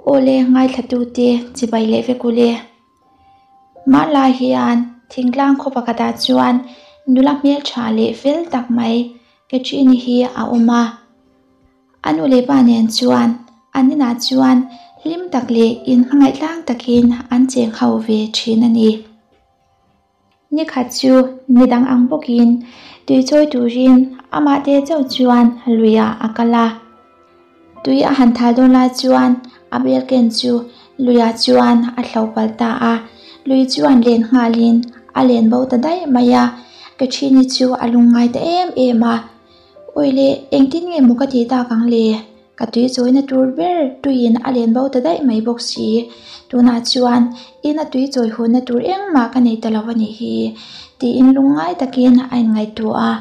Awle ngaithlatute chibai leh vek ule. Hmanlai hian thingtlang khaw pakhatah chuan nula hmeltha leh fel tak mai Catherine hi a awm a. A nu leh pa nen chuan an inah chuan hlim tak leh inhmangaih tlang takin an cheng ho ve thin a ni. Ni khat chu ni dang ang bawkin tui chawi turin amah te chauh chuan luiah a kal a. Tui a han thal dawn lai chuan a bel ken chu luiah chuan a thlo palh ta a, lui chuan len nghalin a len bo ta daih mai a, Catherine-i chu a lungngai ta em em a. Awi le, engtin nge maw ka tih tak ang le? Ka tui chawina tur ber tuiin a len bo ta daih mai bawk si. Tunah chuan ina tui chawi hunna tur engmah ka nei ta lo a nih hi, tiin lungngai takin a inngaihtuah a.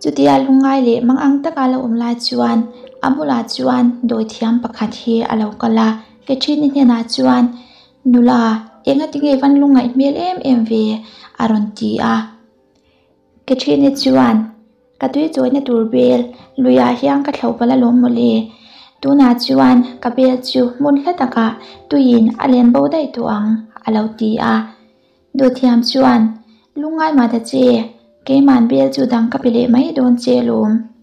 Chutia lungngai leh mang ang taka lo awm lai chuan a bulah chuan dawithiam pakhat hi a lo kal a. Catherine-i hnenah chuan, Nula, engatinge van lungngaih hmel em em ve? a rawn ti a. Catherine-i chuan, Ka tui chawina tur bel luiah hian ka thloh palh alawm mawle. Tunah chuan ka bel chu hmun hla takah tuiin a len bo daih tawh ang, a lo ti a. Dawthiam chuan, Lungngai mah ta che, keima'n bel chu dang ka pe leh mai dawn che alawm.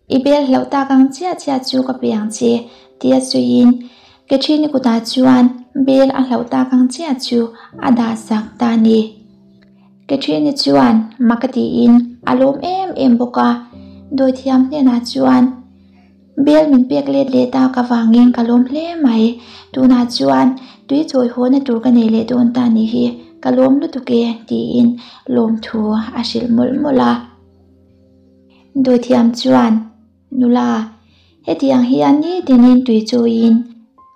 I bel hlauh tak ang chiah chiah chu ka pe ang che, tia sawiin Catherine-i kutah chuan bel a hlauh tak ang chiah chu a dah sak ta a ni. Catherine-i chuan mak a tiin a lawm em em bawk a, dawithiam hnenah chuan, Bel min pek let leh tak avangin ka lawm hle mai, tunah chuan tui chawi hawna tur ka nei leh dawn ta ni hi, ka lawm lutuk e, tiin lawmthu a hrilh mawlh mawlh a. Dawithiam chuan, Nula, hetiang hian nitinin tui chawiin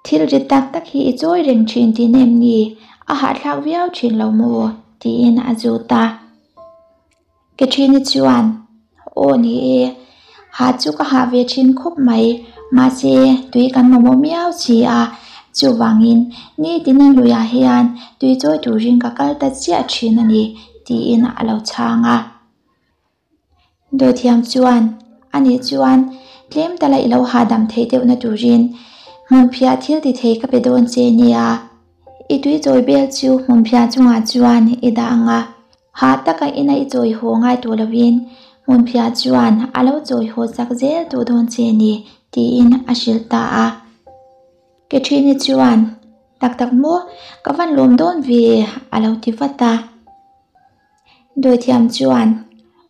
thil rit tak tak hi i chawi reng thin tih nem ni? A hahthlak viau thin lo maw? tiin a zut a. Catherine-i chuan, Aw ni e, hah chu ka hah ve thin khawp mai, mahse tui kan mamawh miau si a, chuvangin nitinin luiah hian tui chawi turin ka kal ta chiah thin a ni, tiin a lo chhang a. Dawithiam chuan, Anih chuan tlem tala i lo hahdam theih deuhna turin hmunphiah thil ti thei ka pe dawn che nia. I tui chawi bel chu hmunphiah chungah chuan i dah ang a, hah taka ina i chawi haw ngai tawh lovin hmunphiah chuan a lo chawi haw chak zel tawh dawn che ni, tiin a hrilh ta a. Catherine-i chuan, Tak tak maw, ka van lawm dawn ve, a lo ti vat a. Dawithiam chuan,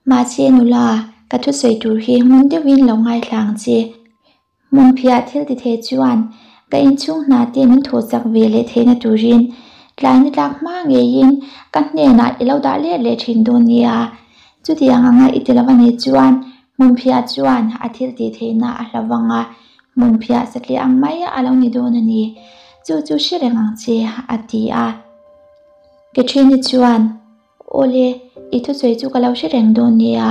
Mahse nula, ka thusawi tur hi ngun deuhin lo ngaithla ang che. Hmunphiah thil ti thei chuan ka inchhung hna te min thawh chak ve leh theihna turin tlaina tlak hma ngeiin ka hnenah i lo dah let leh thin dawn nia. Chutiang anga i ti lo a nih chuan hmunphiah chuan a thil tih theihna a hlo vang a, hmunphiah satliah ang mai a lo ni dawn a ni. Chu chu hre reng ang che, a ti a. Catherine-i chuan, Awle, i thusawi chu ka lo hre reng dawn nia.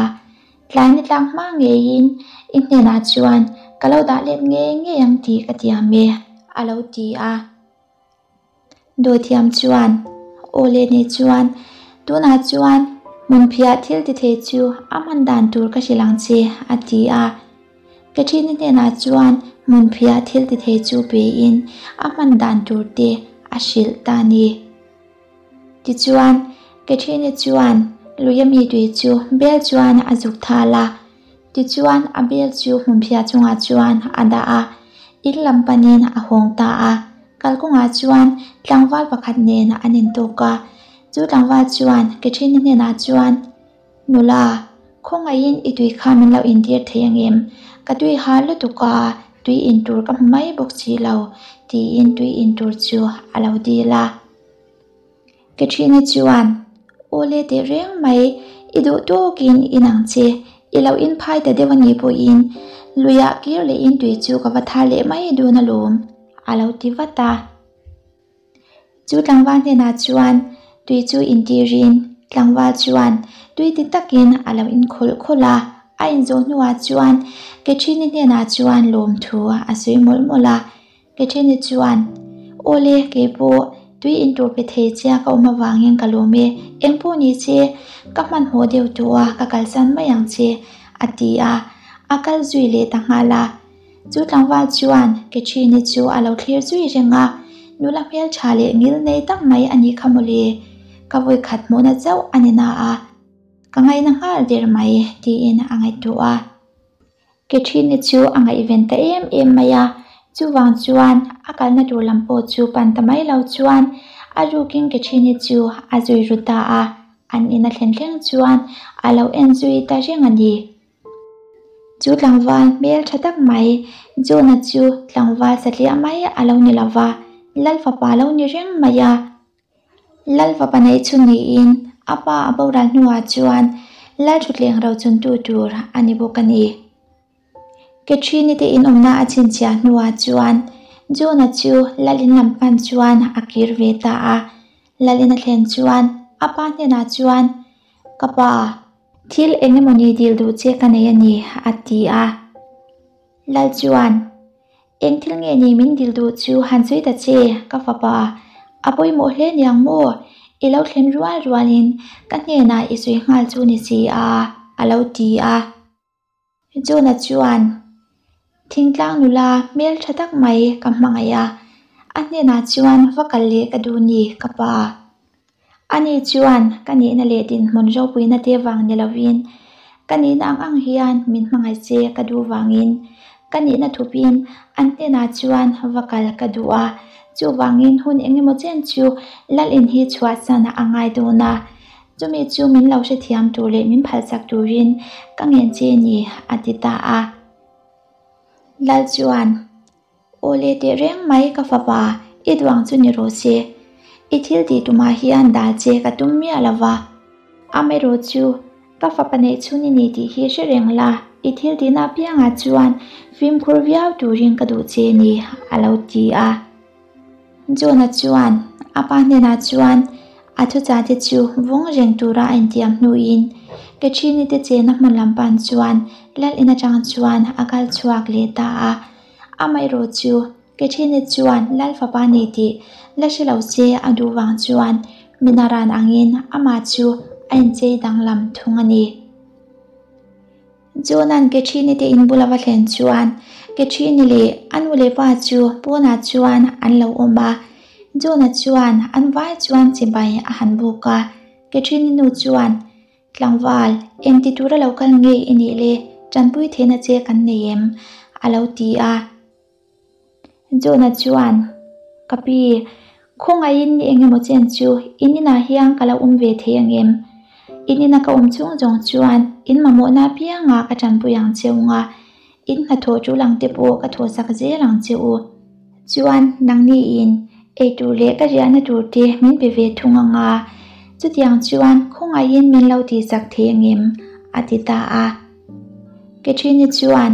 Tlai ni tlang hma ngeiin i hnenah chuan ka lo dah let ngei ngei ang tih ka tiam e, a lo ti a. Dawithiam chuan, Awle ni chuan, tunah chuan hmunphiah thil ti thei chu a hman dan tur ka hrilh ang che, a ti a. Catherine-i hnenah chuan hmunphiah thil ti thei chu pein a hman dan tur te a hrilh ta a ni. Tichuan, Catherine-i chuan luia mi tui chu bel chuan a zuk thal a. Tichuan, a bel chu hmunphiah chungah chuan a dah a, in lam panin a hawng ta a. Kalkawngah chuan tlangval pakhat nen an intawk a. Chu tlangval chuan Catherine-i hnenah chuan, Nula, khawngaihin i tui kha min lo intir thei angem? Ka tui ha lutuk a, tui in tur ka hmu mai bawk si lo, tiin tui in tur chu a lo dil a. Catherine-i chuan, Aw le teh reng mai, i duh tawkin in ang che, i lo inphai ta deuh a nih pawhin luiah kir lehin tui chu ka va thar leh mai dun alawm, a lo ti vat a. Chu tlangval hnenah chuan tui chu intirin tlangval chuan tui ti takin a lo inkhawlh khawlh a, a inzawh hnuah chuan Catherine-i hnenah chuan lawmthu a sawi mawlh mawlh a. Catherine-i chuan, Awle, kei pawh tui intur pe thei chia ka awm avangin ka lawm e, eng pawh ni che, ka hmanhmawh deuh tawh a, ka kalsan mai ang che, a ti a, a kal zui leh ta nghal a. Chu tlangval chuan Catherine-i chu a lo thlir zui reng a, nula hmeltha leh ngil nei tak mai a nih kha mawle, ka vawikhat hmuhna chauh a ni na a, ka ngaihna nghal der mai tiin a ngaihtuah a. Catherine-i chu a ngaihven ta em em mai a, chuvang chuan a kalna tur lam pawh chu pan ta mai lo chuan a rukin Catherine-i chu a zui ru ta a, an in a thlen thleng chuan a lo en zui ta reng a ni. Chu tlangval hmel tha tak mai John-a chu tlangval satliah mai a lo ni lo va, Lal fapa a lo ni reng mai a. Lal fapa neih chu niin a pa a boral hnuah chuan Lal thutleng rochuntu tur a ni bawk a ni. Catherine-i te inawmna a chhinchhiah hnuah chuan John-a chu Lal in lam pan chuan a kir ve ta a. Lal in a thlen chuan a pa hnenah chuan, Ka pa, thil eng emawni dil duh che ka nei a ni, a ti a. Lal chuan, Eng thil nge ni min dil duh chu han sawi ta che, ka fapa. A pawimawh hle niang maw? I lo thlen rual rualin ka hnenah i sawi nghal chu ni si a, a lo ti a. John-a chuan, Thingtlang nula hmel tha tak mai ka hmangaih a, a hnenah chuan va kal leh ka duh ni, ka pa. Ani chuan ka nihna leh dinhmun ropuina te vang ni lovin, ka nihna ang ang hian min hmangaih che ka duh vangin, ka nihna thupin an hnenah chuan va kal ka duh a, chuvangin hun eng emaw chen chu lal in hi chhuahsan a ngai dawn a, chumi chu min lo hrethiam tur leh min phalsak turin ka ngen che ni, a ti ta a. Lal chuan. Aw le teh reng mai ka fapa, i duang chu ni rawh se. I thil tih tumah hian dal che ka tum miah lo va. Amaherawh chu, ka fapa neih chhun i ni tih hi hre reng la, i thil tihna apiangah chuan fimkhur viau turin ka duh che ni, a lo ti a. John-a chuan a pa hnenah chuan a thuchah te chu vawng reng tura a intiam hnuin Catherine-i te chenna hmun lam pan chuan lal in atang chuan a kal chhuak leh ta a. Amaherawh chu Catherine-i chuan lal fapa ni tih la hre lo se a duh vang chuan minaran angin amah chu a inchei danglam thung a ni. John-a'n Catherine-i te in bula va thlen chuan Catherine-i leh a nu leh pa chu pawnah chuan an lo awm a. John-a chuan an vai chuan chibai a han buk a. Catherine-i nu chuan, Tlangval, engti tura lo kal nge i nih le, tanpui theihna che kan nei em? a lo ti a. John-a chuan, Ka pi, khawngaihin ni eng emaw chen chu in inah hian ka lo awm ve thei ang em? In ina ka awm chhung zawng chuan in mamawhna apiangah ka tanpui ang che u nga, in hnathawh tul ang te pawh ka thawhsak zel ang che u. Chuan nangni in eitur leh ka riahna tur te min pe ve thung ang a, chutiang chuan khawngaihin min lo tihsak thei ang em? a ti ta a. Catherine-i chuan,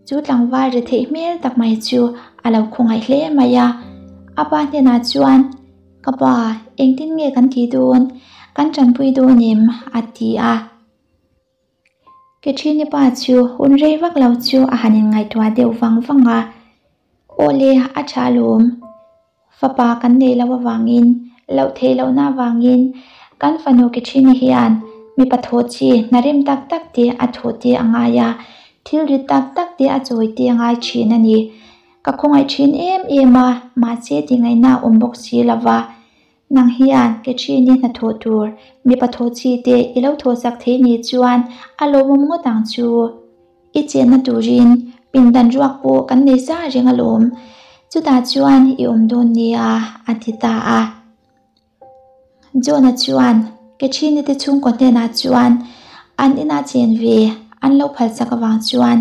Chu tlangval ri theih hmel tak mai chu a lo khawngaih hle mai a. A pa hnenah chuan, Ka pa, engtin nge kan tih dawn? Kan tanpui dawn em? a ti a. Catherine-i pa chu hun rei vak lo chu a han inngaihtuah deuh vang vang a. Aw le, a tha alawm. Fapa kan neih loh avangin, loh theih lohna avangin kan fanu Catherine-i hian mipa thawh chi hna rem tak tak te a thawh te a ngai a, thil rit tak tak te a chawi te a ngai thin a ni. Ka khawngaih thin em em a, mahse tingaihna a awm bawk si lo va. Nang hian Catherine-i hnathawh tur mipa thawh chi te i lo thawhsak thei ni chuan a lawmawm ngawt ang chu. I chenna turin pindan ruak pawh kan nei sa reng alawm, chutah chuan i awm dawn nia, a ti ta a. John-a chuan Catherine-i te chhungkaw hnenah chuan an inah chen ve an lo phalsak avang chuan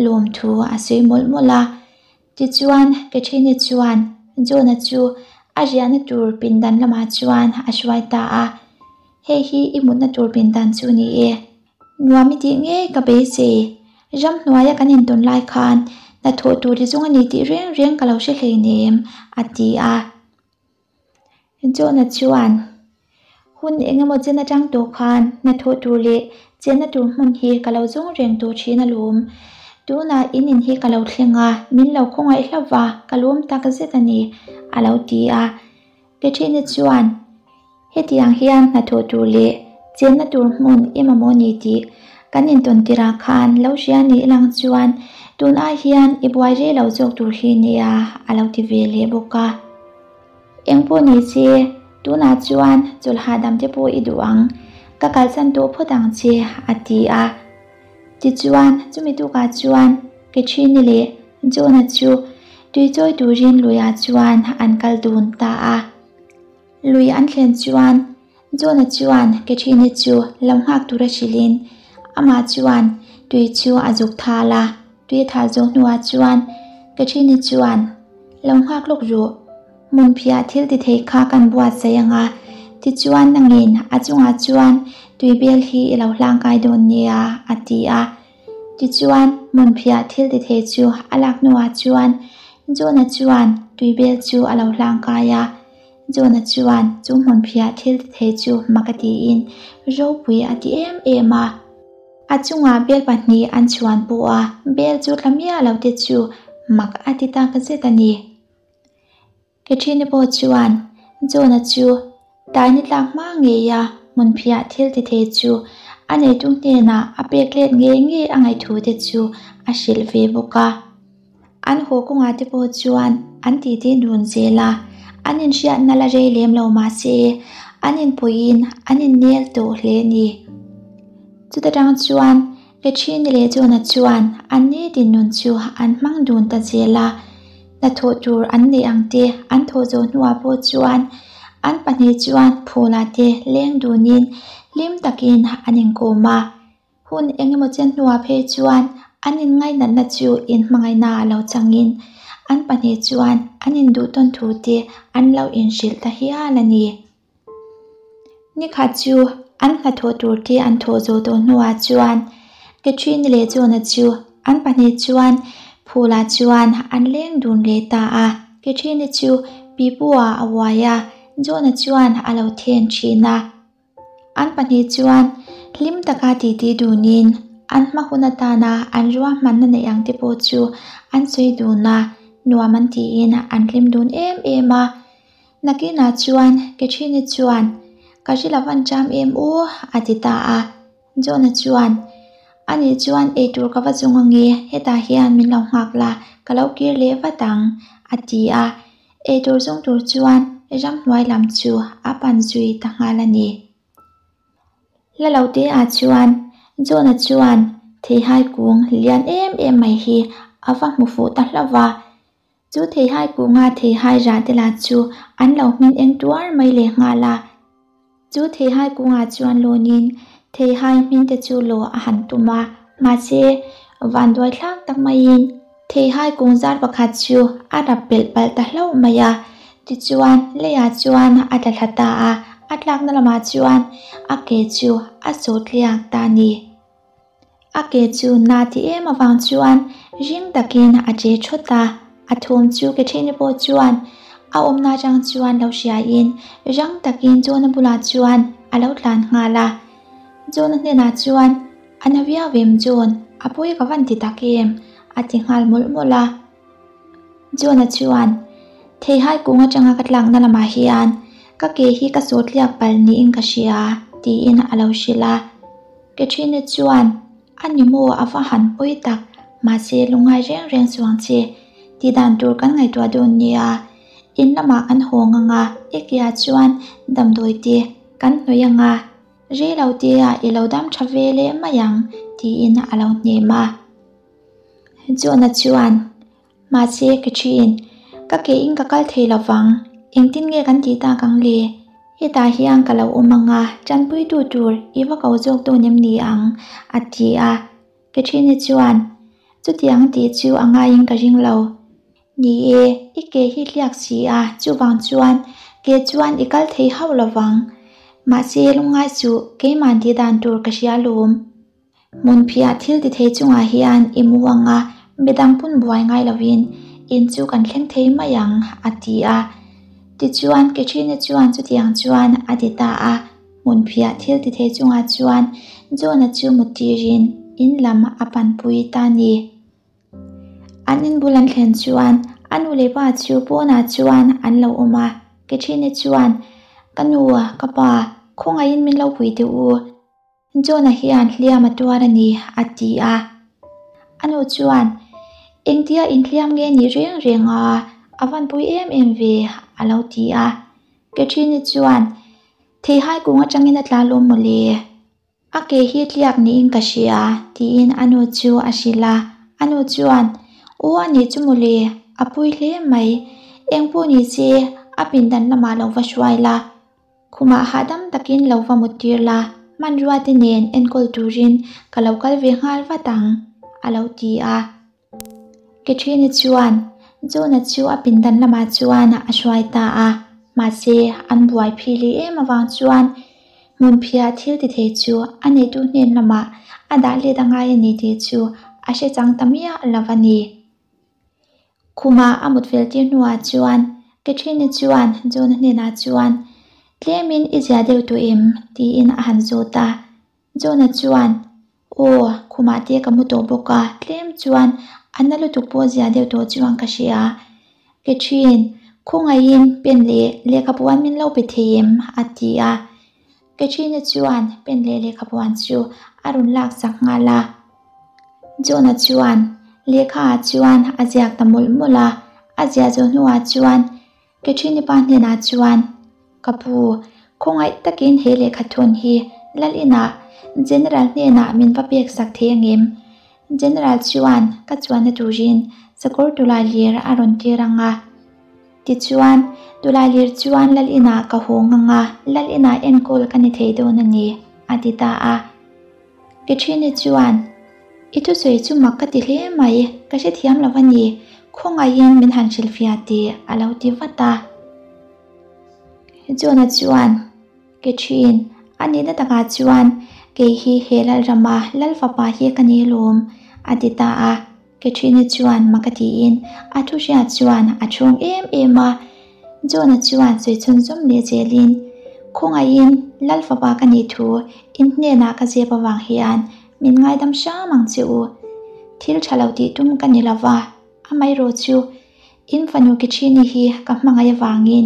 lawmthu a sawi mawlh mawlh a. Tichuan, Catherine-i chuan John-a chu a riahna tur pindan lamah chuan a hruai ta a, Hei hi i mutna tur pindan chu ni e. Nuam i tih ngei ka beisei. Ramhnuaia kan intawn lai khan hnathawh tur i zawng a ni tih reng reng ka lo hre hleinem, a ti a. John-a chuan, Hun eng emaw chen atang tawh khan hnathawh tur leh chenna tur hmun hi ka lo zawng reng tawh thin alawm. Tunah in in hi ka lo thleng a, min lo khawngaih hlauh va, ka lawm tak zet a ni, a lo ti a. Catherine chuan, Hetiang hian hnathawh tur leh chenna tur hmun i mamawh ni tih Kan intawn tirah khan lo hria ni ilang chuan tun ai hian i buai rei lo zawk tur hi nia a lo ti ve leh bawk a. Engpawh ni se, tunah chuan chawlh hahdam te pawh i duh ang, ka kalsan tawh phawt ang che a ti a. Tichuan, chumi tukah chuan Catherine leh John-a chu tui chawi turin luiah chuan an kal dun ta a. Lui an thlen chuan John-a chuan Catherine chu lo nghak tura hrilhin amah chuan tui chu a zuk thal a. Tui a thal zawh hnuah chuan Catherine chuan, Lo nghak lawk rawh, hmunphiah thil ti thei kha kan buatsaih ang a, tichuan nangin a chungah chuan tui bel hi i lo hlangkai dawn nia, a ti a. Tichuan hmunphiah thil ti thei chu a lak hnuah chuan John-a chuan tui bel chu a lo hlangkai a. John-a chuan chu hmunphiah thil ti thei chu mak a tiin ropui a ti em em a. A chungah bel pahnih an chhuan pawh a, bel chu tla miah lo te chu mak a ti tak zet a ni. Catherine pawh chuan John-a chu taini tlak hma ngei a hmunphiah thil ti thei chu a neitu hnenah a pek let ngei ngei a ngaihthu te chu a hrilh ve bawk a. An haw kawngah te pawh chuan an titi dun zel a, an inhriatna la rei lem lo mah se an inpuiin an innel tawh hle a ni. Chuta tang chuan Catherine leh John-a chuan an nitin nun chu an hmang dun ta zel a, hnathawh tur an neih ang te an thawh zawh hnuah pawh chuan an pahnih chuan phulah te leng dunin hlim takin an inkawm a. Hun eng emaw chen hnuah phei chuan an inngainatna chu inhmangaihna a lo changin an pahnih chuan an induh tawn thu te an lo inhrilh ta hial a ni. Nikhat chu an hnathawh tur te an thawh zawh tawh hnuah chuan Catherine leh John-a chu an pahnih chuan phulah chuan an leng dun leh ta a. Catherine chu pipu-ah a uai a, John-a chuan a lo then thin a. An pahnih chuan hlim taka titi dunin an hma hun atana an ruahmanna neih ang te pawh chu an sawi dun a, nuam an tiin an hlim dun em em a. Nakinah chuan Catherine chuan, Ka ri lo van ṭam em u, a ti ta a. John-a chuan, Anih chuan eitur ka va zawng ange, hetah hian min lo nghak la, ka lo kir leh vat ang, a ti a. Eitur zawng tur chuan ramhnuai lam chu a pan zui ta nghal a ni. Hla lo te ah chuan John-a chuan theihai kung lian em em mai hi a va hmu fuh ta hlauh va. Chu theihai kunga theihai rah te lah chu an lo hmin eng tuar mai leh nghal a. Chu theihai kungah chuan lawnin theihai hmin te chu law a han tum a, mahse vanduai thlak tak maiin theihai kung zar pakhat chu a rap pelh palh ta hlauh mai a. Tichuan leiah chuan a tla thla ta a, a tlakna lamah chuan a ke chu a sawh tliak ta a ni. A ke chu na ti em avang chuan ring takin a che thawt a, a thawm chu Catherine pawh chuan a awmna atang chuan lo hriain rang takin John-a bulah chuan a lo tlan nghal a. John-a hnenah chuan, A na viau em John, a pawi ka van ti tak em? a ti nghal mawlh mawlh a. John-a chuan, Theihai kung atanga ka tlakna lamah hian ka ke hi ka sawtliak palh niin ka hria, tiin a lo hrilh a. Catherine chuan, A ni maw, a va han pawi tak, mahse lungngai reng reng chuang che, tih dan tur kan ngaihtuah dawn nia, in lamah kan hawng ang a, i keah chuan damdawi te kan hnawih ang a, rei lo teah i lo dam tha ve leh mai ang, tiin a lo hnem a. John-a chuan, Mahse, Catherine, ka ke in ka kal thei lo vang, engtin nge kan tih tak ang le? Hetah hian ka lo awm ang a, tanpuitu tur i va ko zawk dawn em ni ang? a ti a. Catherine chuan, Chutiang tih chu a ngaiin ka ring lo. Ni e, i ke hi hliak si a, chuvang chuan ke chuan i kal thei hauh lo vang. Mahse, lungngai suh, keimah tih dan tur ka hria lawm. Hmunphiah thil ti thei chungah hian i mu ang a, midang pun buai ngai lovin in chu kan thleng thei mai ang, a ti a. Tichuan, Catherine chuan chutiang chuan a ti ta a. Hmunphiah thil ti thei chungah chuan John-a chu mutirin in lam a panpui ta a ni. An inbul an thlen chuan a nu leh pa chu pawnah chuan an lo awm a. Catherine chuan, Ka nu, ka pa, khawngaihin min lo pui teh u. John-a hian hliam a tuar a ni, a ti a. A nu chuan, Engtia inhliam nge ni reng reng a, a van pui em em ve, a lo ti a. Catherine-i chuan, Theihai kung atangin a tla lawm mawle. A ke hi tliak niin ka hria, tiin a nu chu a hrilh a. A nu chuan, Aw a nih chu mawle, a pui hle mai. Eng pawh ni se, a pindan lamah lo va hruai la. Khumah hahdam takin lo va mut tir la, hmanrua te nen enkawl turin ka lo kal ve nghal vat ang, a lo ti a. Catherine-i chuan John-a chu a pindan lamah chuan a hruai ta a, mahse an buai phili em avang chuan hmunphiah thil ti thei chu a neitu hnen lamah a dah let a ngai a ni tih chu a hre chang ta miah lo a ni. Khumah a mut fel tir hnuah chuan Catherine-i chuan John-a hnenah chuan, Tlemin i zia deuh tawh em? tiin a han zawt a. John-a chuan, Aw, khumah te ka mu tawh bawk a, tlem chuan a na lutuk pawh zia deuh tawh chuan ka hria. Catherine, khawngaihin pen leh lehkhapuan min lo pe thei em? a ti a. Catherine-i chuan pen leh lehkhapuan chu a rawn lak chak nghal a. John-a chuan lehkha ah chuan a ziak ta mawlh mawlh a, a ziah zawh hnuah chuan Catherine-i pa hnenah chuan, Ka pu, khawngaih takin he lehkha thawn hi Lal inah General hnenah min va pek sak thei angem? General chuan ka chuanna turin sakawr tulai lir a rawn tir ang a. Tichuan, tulai lir chuan Lal inah ka hawng ang a, Lal inah enkawl ka ni thei dawn a ni, a ti ta a. Catherine-i chuan, I thusawi chu mak ka ti hle mai, ka hrethiam lo a ni, khawngaihin min han hrilhfiah tih a lo ti vat a. John-a chuan, Catherine, a nihna takah chuan kei hi he Lalrama Lal fapa hi ka ni lawm, a ti ta a. Catherine-i chuan mak a tiin a thu hriat chuan a chhung em em a. John-a chuan sawi chhunzawm leh zelin, Khawngaihin Lal fapa ka nih thu in hnenah ka zep avang hian min ngaidam hram ang che u. Thil tha lo tih tum ka ni lova, amaherawh chu in fanu Catherine-i hi ka hmangaih avangin,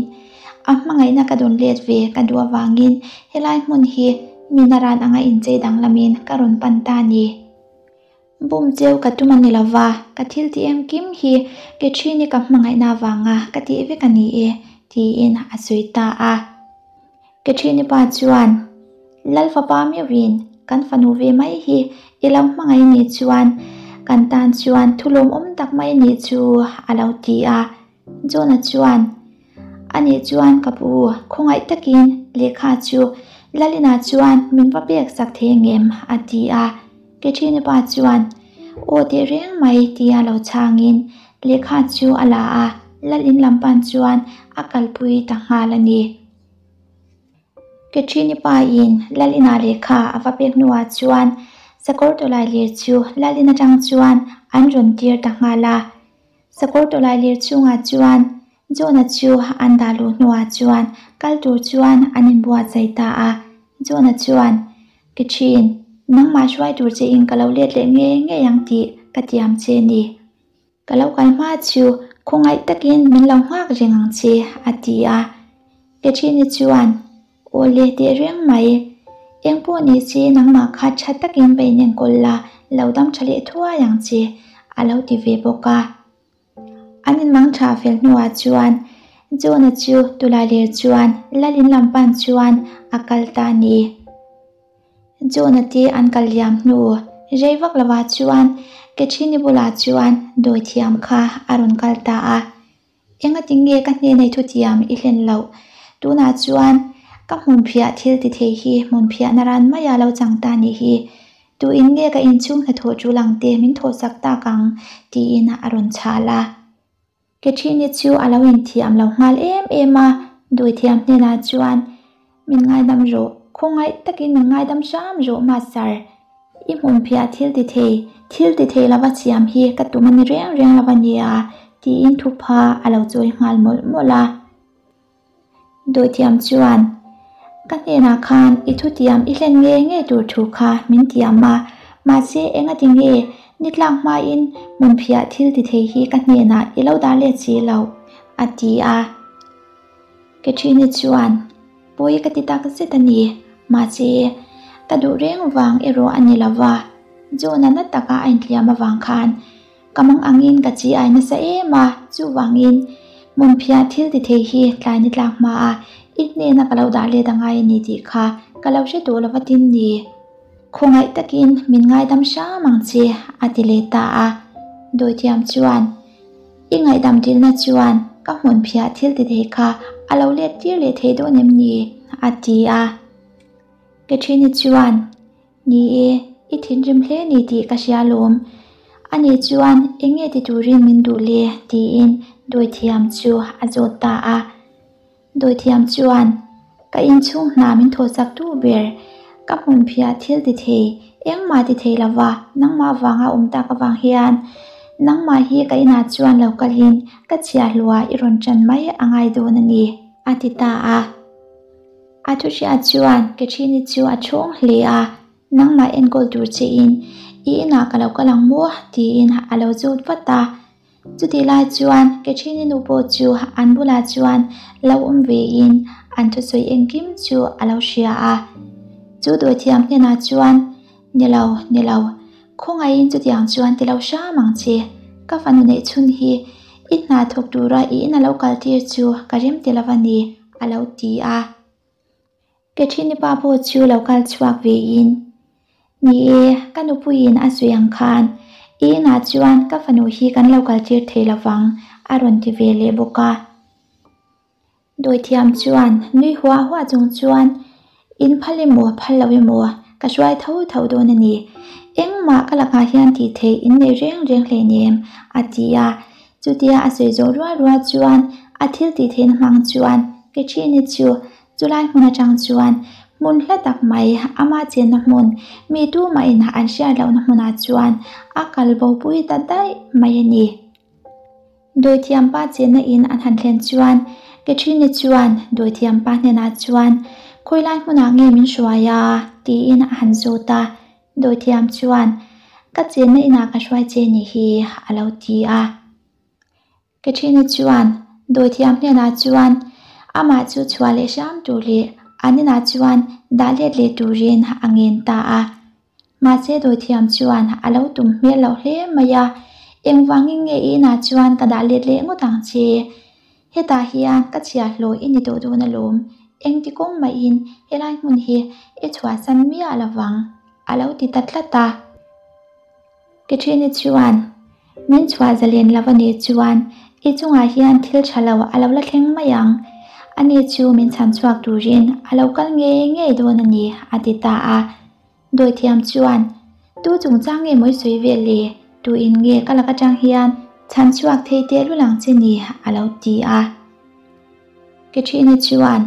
a hmangaihna ka dawn let ve ka duh avangin helai hmun hi mi naran anga inchei danglamin ka rawn pan ta a ni. Bum cheu ka tum a ni lova, ka thil tih engkim hi Catherine-i ka hmangaihna avanga ka tih vek a ni e, tiin a sawi ta a. Catherine-i pa chuan, Lal fapa meuhin kan fanu ve mai hi i lo hmangaih nih chuan kan tan chuan thu lawmawm tak mai nih chu a lo ti a. John-a chuan, Anih chuan ka pu, khawngaih takin lehkha chu Lalina chuan min va pek sak thei angem? a ti a. Catherine-i pa chuan, Aw teh reng mai tia lo chhangin lehkha chu a la a, Lalin lam pan chuan a kalpui ta nghal a ni. Catherine-i pa in Lalina lehkha a va pek hnuah chuan sakawr tawlailir chu Lalin atang chuan an rawn tir ta nghal a. Sakawr tawlailir chungah chuan John-a chu an dah luh hnuah chuan kal tur chuan an inbuatsaih ta a. John-a chuan, Catherine, nangmah hruai tur che in ka lo let leh ngei ngei ang tih ka tiam che ni. Ka lo kal hma chu khawngaih takin min lo nghak reng ang che, a ti a. Catherine-i chuan, Aw le teh reng mai. Eng pawh ni se nangmah kha tha takin va inenkawl la, lo dam tha leh thuai ang che, a lo ti ve bawk a. An inmang tha fel hnuah chuan John-a chu Tulalir chuan Lalin lam pan chuan a kal ta a ni. John-a te an kal liam hnu rei vak lovah chuan Catherine-i bulah chuan dawithiam kha a rawn kal ta a. Engati nge ka hnenei thutiam i hlen loh? Tunah chuan ka hmunphiah thil ti thei hi hmunphiahna ran maia lo chang ta nih hi. Tuin nge ka inchhung hnathawh tul ang te min thawhsak tak ang? tiin a rawn chhal a. Catherine-i chu a lo inthiam lo nghal em em a, dawithiam hnenah chuan, Min ngaidam rawh, khawngaih takin min ngaidam hram rawh Master. I hmunphiah thil ti thei, thil ti thei lova siam hi ka tum a ni reng reng lo a nia, tiin thupha a lo chawi nghal mawlh mawlh a. Dawithiam chuan, Ka hnenah khan i thutiam i hlen nge nge tur thu kha min tiam a, mahse engati nge ni tlak hmain hmunphiah thil ti thei hi ka hnenah i lo dah let si lo, a ti a. Catherine-i chuan, Pawi ka ti tak zet a ni, mahse, Ka duh reng vang erawh a ni lova, John-a na taka a inhliam avang khan ka mang angin ka chi ai nasa em a, chuvangin hmunphiah thil ti thei hi tlai ni tlak hma a i hnena ka lo dah let angai a ni tih kha ka lo hre tawh lova tin ni. Khawngaih takin min ngaidam hram ang che a ti leh ta a. Dawithiam chuan I ngaihdam dilna chuan ka hmunphiah thil ti thei kha a lo let tir leh thei dawn em ni? a ti a. Catherine-i chuan, Ni e, i thinrim hle ni tih ka hria lawm. Ani chuan eng nge ti turin min duh le? tiin dawithiam chu a zawt ta a. Dawithiam chuan, Ka inchhung hna min thawhsak tu ber, ka hmunphiah thil ti thei, engmah ti thei lova nangmah vanga awm tak avang hian nangmah hi ka inah chuan lo kalin ka chhiahhlua i rawn ṭan mai a ngai dawn a ni, a ti ta a. A thuhriat chuan Catherine-i chu a chhawng hle a, Nangmah enkawl tur chein i inah ka lo kal ang maw? tiin a lo zawt vat a. Chutih lai chuan Catherine-i nu pawh chu an bulah chuan lo awm vein an thusawi engkim chu a lo hria a. Chu dawithiam hnenah chuan, Ni lo, ni lo, Khawngaihin chutiang chuan ti lo hram ang che, ka fanu neih chhun hi i hna thawk tura i in a lo kal tir chu ka rem ti lo a ni, a lo ti a. Catherine-i pa pawh chu lo kal chhuak vein, Ni e, ka nupuiin a sawi ang khan i inah chuan ka fanu hi kan lo kal tir thei lo vang, a rawn ti ve leh bawk a. Dawithiam chuan nui huah huah chung chuan, In phal emaw, phal lo emaw, ka hruai tho tho dawn a ni. Engmah ka lakah hian tih theih in nei reng reng hleinem, a ti a. Chutia a sawi zawh rual rual chuan a thil tih theihna hmang chuan Catherine-i chu chulai hmun atang chuan hmun hla tak mai ama chenna hmun mi tumahin an hriat lohna hmunah chuan a kal bopui ta daih mai a ni. Dawithiam pa chenna in an han thlen chuan Catherine-i chuan dawithiam pa hnenah chuan Khawilai hmunah nge min hruai a? tiin a han zawt a. Dawithiam chuan Ka chenna inah ka hruai che ni hi a lo ti a. Catherine-i chuan dawithiam hnenah chuan amah chu chhuah leh hram tur leh an inah chuan dah let leh turin a ngen ta a. Mahse dawithiam chuan a lo tum hmel loh hle mai a, Engvangin nge i inah chuan ka dah let leh ngawt ang che? Hetah hian ka chhiahhlawh i ni tawh dawn alawm, engti kawng mahin helai hmun hi i chhuahsan miah lovang, a lo ti ta tlat a. Catherine-i chuan, Min chhuah zalen lo a nih chuan i chungah hian thil tha lo a lo la thleng mai ang. Ani chu min chhan chhuak turin a lo kal ngei ngei dawn a ni, a ti ta a. Dawithiam chuan, Tu chungchang nge mawi sawi vel le? Tuin nge ka lak atang hian chhan chhuak thei teh lul ang che ni? a lo ti a. Catherine-i chuan,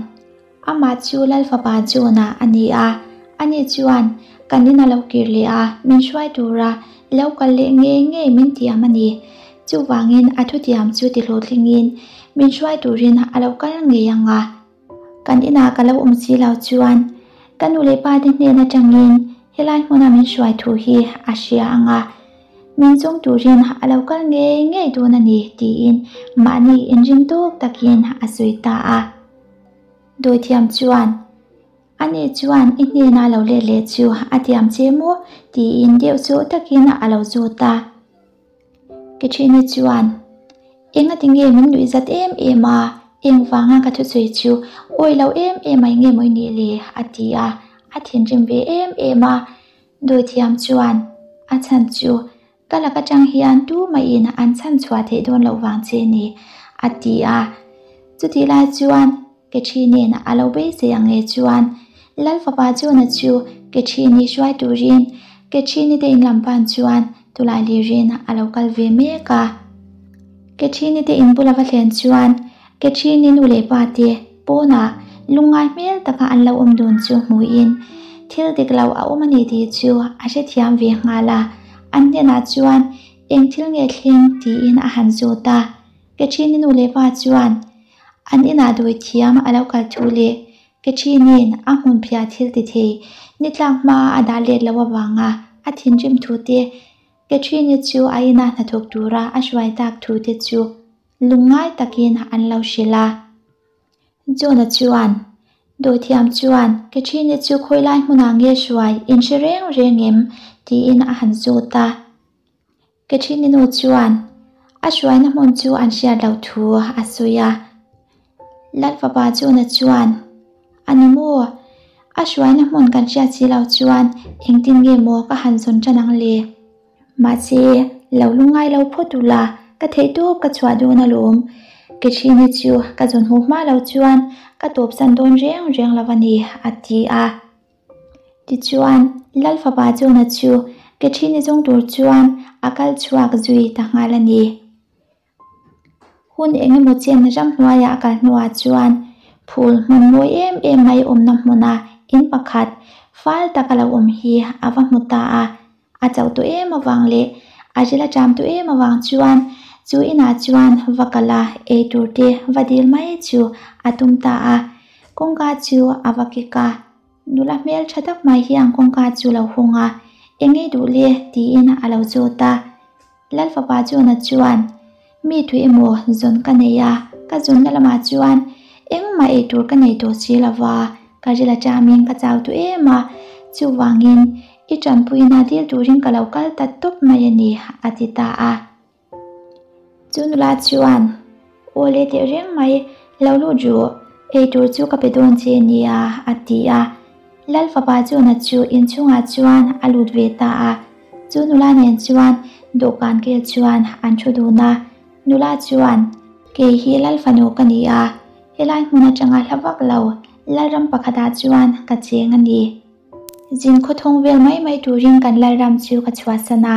Amah chu Lal fapa John-a a ni a, ani chuan kan in a lo kir leh a, min hruai tura lo kal leh ngei ngei min tiam a ni. Chuvangin a thutiam chu ti hlawhtlingin min hruai turin a lo kal ngei ang a. Kan inah ka lo awm si lo chuan ka nu leh pa te hnen atangin helai hmuna min hruai thu hi a hria ang a, min zawng turin a lo kal ngei ngei dawn a ni tiin mahni inring tawk takin a sawi ta a. Dawithiam chuan, Ani chuan i hnena lo let leh chu a tiam che maw? tiin deuh zawh takin a lo zawt a. Catherine-i chuan, Engati nge min nuih zat em em a, engvanga ka thusawi chu awi lo em em ai nge mawi nih le? a ti a, a thinrim ve em em a. Dawithiam chuan, A chhan chu ka lak atang hian tumahin an chhan chhuah theih dawn loh vang che ni, a ti a. Chutih lai chuan Catherine-in a lo beisei ang nge chuan Lal fapa John-a chu Catherine-i hruai turin Catherine-i te in lam pan chuan tulai lirin a lo kal ve mek a. Catherine-i te in bula va thlen chuan Catherine-i nu leh pa te pawnah lungngai hmel taka an lo awm dun chu hmuhin thil dik lo a awm a ni tih chu a hrethiam ve nghal a. An hnenah chuan eng thil nge thleng tiin a han zawt a. Catherine-i nu leh pa chuan An inah dawi thiam a lo kal thu leh Catherine-i'n a hmunphiah thil ti thei ni tlak hma a dah let loh avanga a thinrim thu te, Catherine-i chu a ina hnathawk tura a hruai tak thu te chu lungngai takin an lo hrilh a. John-a chuan. Dawithiam chuan, Catherine-i chu khawi lai hmunah nge hruai in hre reng reng em? tiin a han zawt a. Catherine-i nu chuan a hruaina hmun chu an hriat loh thu a sawi a. Lalfapa John-a chuan, A ni maw? A hruaina hmun kan hriat si lo chuan engtin nge maw ka han zawn tan ang le? Mahse, lo lungngai lo phawt ula, ka theih tawp ka chhuah dawn alawm. Catherine-i chu ka zawn hmuh hma lo chuan ka tawpsan dawn reng reng lo a ni, a ti a. Tichuan, Lal fapa Jona chu Catherine-i zawng tur chuan a kal chhuak zui ta nghal a ni. Hun eng emaw chen ramhnuaiah a kal hnuah chuan phul hmun mawi em em mai awmna hmuna in pakhat fal taka lo awm hi a va hmu ta a. A chauh tawh em avang leh a ril a ṭam tawh em avang chuan chu inah chuan va kal a, ei tur te va dil mai chu a tum ta a. Kawngka chu a va kik a, nula hmel ṭha tak mai hian kawngka chu lo hung a, Eng ei duh le? tiin a lo zawt a. Lal fapa Jona chuan, Mi tui emaw zawn ka nei a, ka zawnna lamah chuan engmah ei tur ka nei tawh si lo va, ka ril a ṭamin ka chau duh em a, chuvangin i ṭanpuina dil turin ka lo kal ta tawp mai a ni, a ti ta a. Chu nula chuan, Aw le teh reng mai, lo lut ru, ei tur chu ka pe dawn che nia, a ti a. Lal fapa Jona chu inchhungah chuan a lut ve ta a. Chu nula nen chuan dawhkan kel chuan an thu dun a. Nula chuan, Kei hi Lal fanu ka ni a, helai hmun atanga hla vak lo Lalram pakhatah chuan ka cheng a ni. Zin khawthawng vel mai mai turin kan Lalram chu ka chhuahsan a.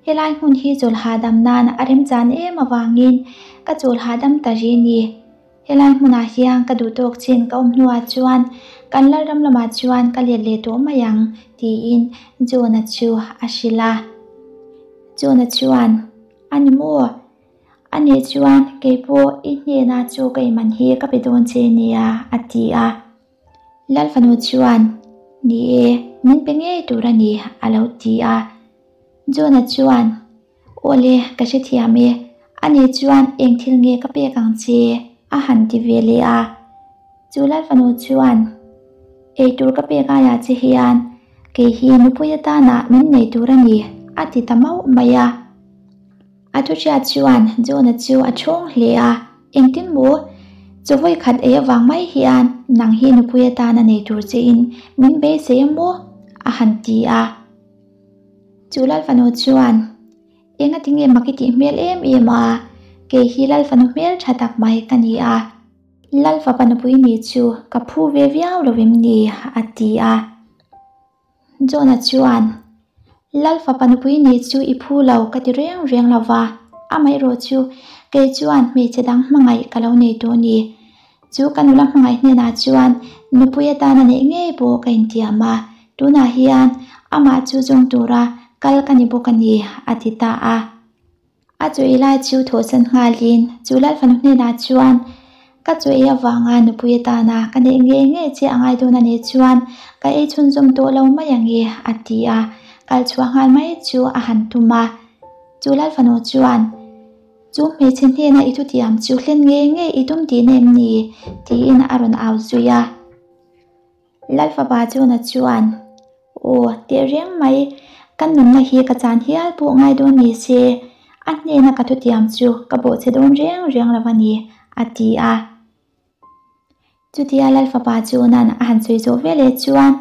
Helai hmun hi chawl hahdam nan a remchan em avangin ka chawl hahdam ta ri ni. Helai hmunah hian ka duh tawk chin ka awm hnuah chuan kan Lalram lamah chuan ka let leh tawh mai ang, tiin John-a chu a hrilh a. John-a chuan, A ni maw? A nih chuan kei pawh i hnenah chaw ka inman hi ka pe dawn che nia, a ti a. Lal fanu chuan, Ni e, min pe ngei tur a ni, a lo ti a. John-a chuan, Awle, ka hrethiam e, ani chuan eng thil nge ka pek ang che? a han ti ve leh a. Chu Lal fanu chuan, Ei tur ka pek aiah che hian kei hi nupui atana min nei tur a ni, a ti ta mauh mai a. A thuhriat chuan John-a chu a chhawng hle a, Engtin maw? Chawvawi khat ei avang mai hian nang hi nupui atana nei tur chein min beisei a maw? a han ti a. Chu Lal fanu chuan, Enga tinge mak i tih hmel em em a, kei hi Lal fanu hmel tha tak mai ka ni a, Lal fapa nupui ni chu ka phu ve viau lo em ni? a ti a. John-a chuan, Lal fapa nupui ni chu i phu lo ka ti reng reng lo va, amaherawh chu kei chuan hmeichhe dang hmangaih ka lo nei tawh ni. Chu ka nula hmangaih hnenah chuan nupui atana neih ngei pawh ka intiam a, tunah hian amah chu zawng tura kal ka ni bawk a ni, a ti ta a. A chaw ei lai chu thawhsan nghalin chu Lalfanu hnenah chuan, Ka chaw ei avanga nupui atana ka neih ngei ngei che a ngai dawn a nih chuan ka ei chhunzawm tawh lo mai ang e, a ti a, kal chhuah nghal mai chu a han tum a. Chu Lalfanu chuan, Chu hmeichhe hnena i thutiam chu hlen ngei ngei i tum tihna em ni? tiin a rawn au zui a. Lalfapa Jona chuan, Aw, teh reng mai, ka nunna hi ka chan hial pawh ngai dawn ni se, a hnena ka thutiam chu ka bawhchhe dawn reng reng lo a ni, a ti a. Chutia Lal fapa Jona'n a han sawi zawh veleh chuan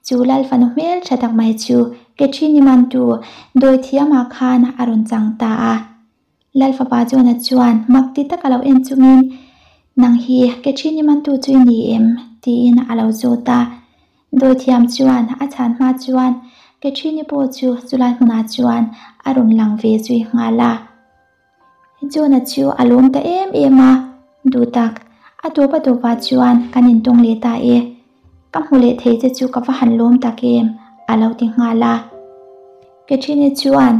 chu Lal fanu hmel tha tak mai chu Catherine-i mantu dawithiamah khan a rawn chang ta a. Lal fapa Jona chuan mak ti taka lo en chungin, Nang hi Catherine-i mantu chu i ni em? tiin a lo zawt a. Dawithiam chuan a chhan hma chuan Catherine-i pawh chu chulai hmunah chuan a rawn lang ve zui nghal a. John-a chu a lawm ta em em a, Duh tak, a tawp a tawpah chuan kan intawng leh ta e. Ka hmu leh thei che chu ka va han lawm tak em, a lo ti nghal a. Catherine-i chuan,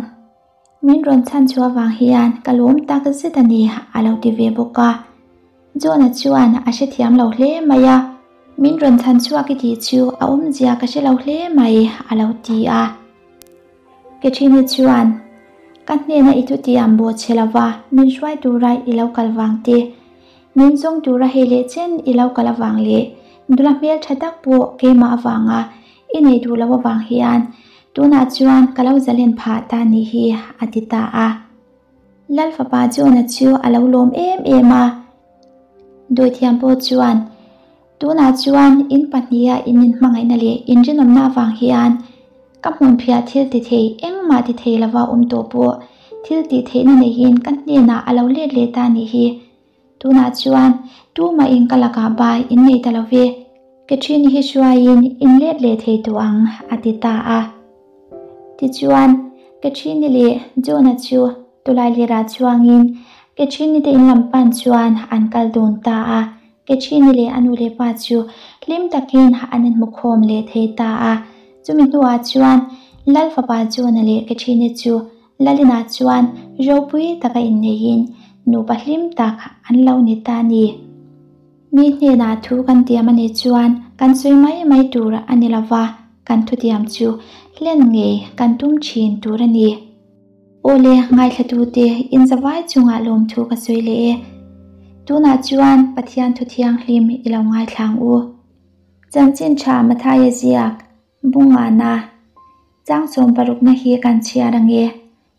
Min rawn chhan chhuah avang hian ka lawm tak zet a ni, a lo ti ve bawk a. John-a chuan a hrethiam lo hle mai a, Min rawn chhan chhuak i tih chu a awmzia ka hre lo hle mai, a lo ti a. Catherine chuan, Ka hnena i thutiam bawh che lova min hruai tura i lo kal vang te, min zawng tura hei leh chen i lo kal avang leh Nula hmeltha tak pawh keimah avanga i nei duh loh avang hian tunah chuan ka lo zalen phah ta nih hi, a ti ta a. Lal fapa John-a chu a lo lawm em em a. Dawithiam pawh chuan, Tunah chuan in pahniha in inhmangaihna leh inrinawmna avang hian ka hmunphiah thil ti thei engmah ti thei lova awm tawh pawh thil tih theihna neiin ka hnenah a lo let leh ta nih hi. Tunah chuan tumahin ka lakah bai in nei ta lo ve, Catherine hi hruaiin in let leh thei tawh ang, a ti ta a. Tichuan, Catherine leh John-a chu tawlai lirah chuangin Catherine te in lam pan chuan an kal dun ta a. Catherine leh a nu leh pa chu hlim takin an inhmukhawm leh thei ta a. Chumi hnuah chuan Lal fapa John-a leh Catherine chu Lalinah chuan ropui taka inneiin nupa hlim tak an lo ni ta a ni. Mi hnenah thu kan tiam a nih chuan kan sawi mai mai tur a ni lova, kan thutiam chu hlen ngei kan tum thin tur a ni. Awle, ngaithlatute inzavai chungah lawmthu ka sawi leh e. Tunah chuan Pathian thu thianghlim i lo ngaithla ang u. Chanchin tha Mathaia ziak Bungana. Chang 60na hi kan chhiar ang e.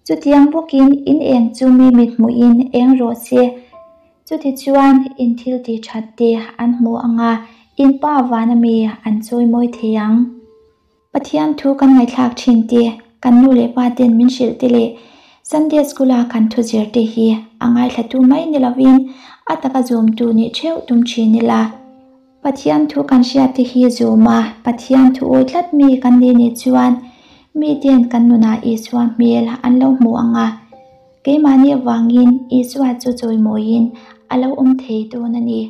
Chutiang bawkin in eng chu mi mit hmuhin eng rawh se. Chutichuan in thil tih that te an hmu ang a, in pa vana mi an chawi mawi thei ang. Pathian thu kan ngaihthlak thin te, kan nu leh pa ten min hrilh te leh Sunday School a kan thu zir te hi a ngaithlatu mai ni lovin a taka zawmtu nih theuh tum thin ila. Pathian thu kan hriat te hi zawm a, Pathian thu awi tlat mi kan ni nih chuan miten kan nunah Isua hmel an lo hmu ang a, keimahni avangin Isua chu chawimawiin a lo awm thei dawn a ni.